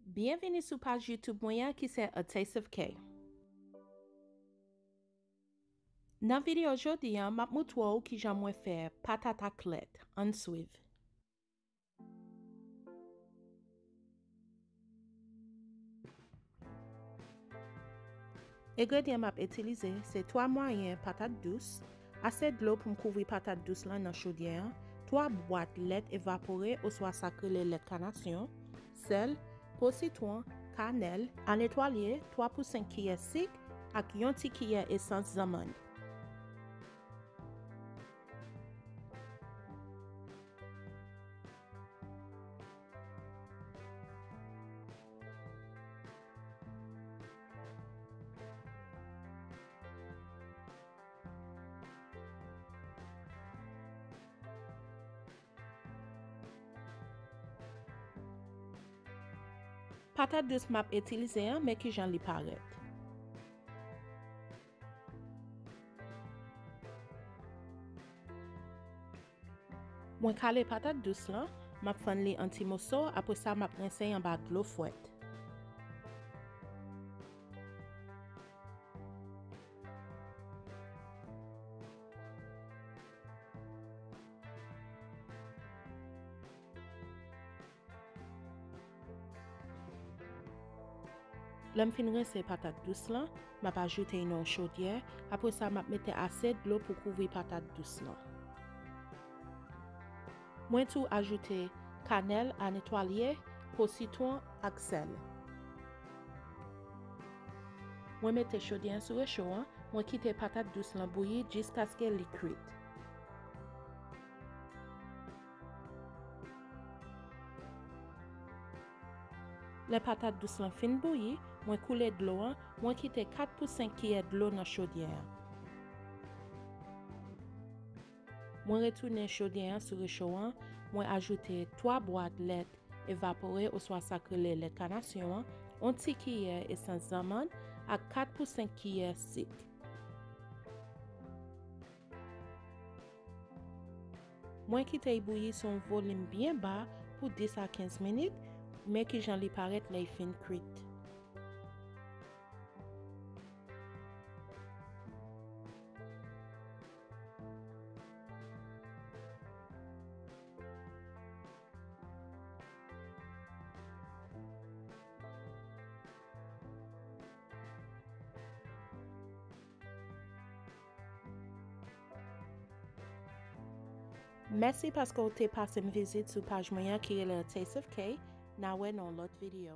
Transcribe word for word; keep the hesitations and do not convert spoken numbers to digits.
Byenvini sou paj YouTube mwen an ki se A Taste of K. Nan videyo jodi a, m ap moutre w kijan mwen fè patat ak lèt. Ann swiv. Engredyan m ap itilize se twa mwayen patat dous, ase dlo pou m kouvri patat dous lan nan chodyè an, twa bwat lèt evapore oswa sa k rele lèt kanasyon, sèl, po sitwon, kanèl, anetwalye, twa pou senk kiyè sik ak yon ti kiyè esans zanmann. Patat dous m ap itilize an, men kijan li parèt. Mwen kale patat dous lan, m ap fann li an ti moso, apre sa m ap rense anba dlo fwèt. Lè m fin rense patat dous lan, m ap ajoute nan yon chodyè, apre sa m ap mete ase dlo pou kouvri patat dous lan. Mwen tou ajoute kanèl a netwaye, po sitwon ak sèl. Mwen mete chodyè an sou recho an, mwen kite patat dous lan bouyi jiskaske li kwit. Lè patat dous lan fin bouyi, mwen koule dlo an, mwen kite kat pou senk kiyè dlo nan chodyè an. Mwen retounen chodyè an sou recho an, mwen ajoute twa bwat lèt evapore oswa sa k rele lèt kanasyon an, yon ti kiyè esans zanmann ak kat pou senk kiyè sik. Mwen kite l bouyi sou yon volim byen ba pou dis a kenz minit, men kijan li parèt lè l fin kwit. Mèsi paske w te pase m vizit sou paj mwen an ki rele A Taste of K. N a wè nan yon lòt videyo.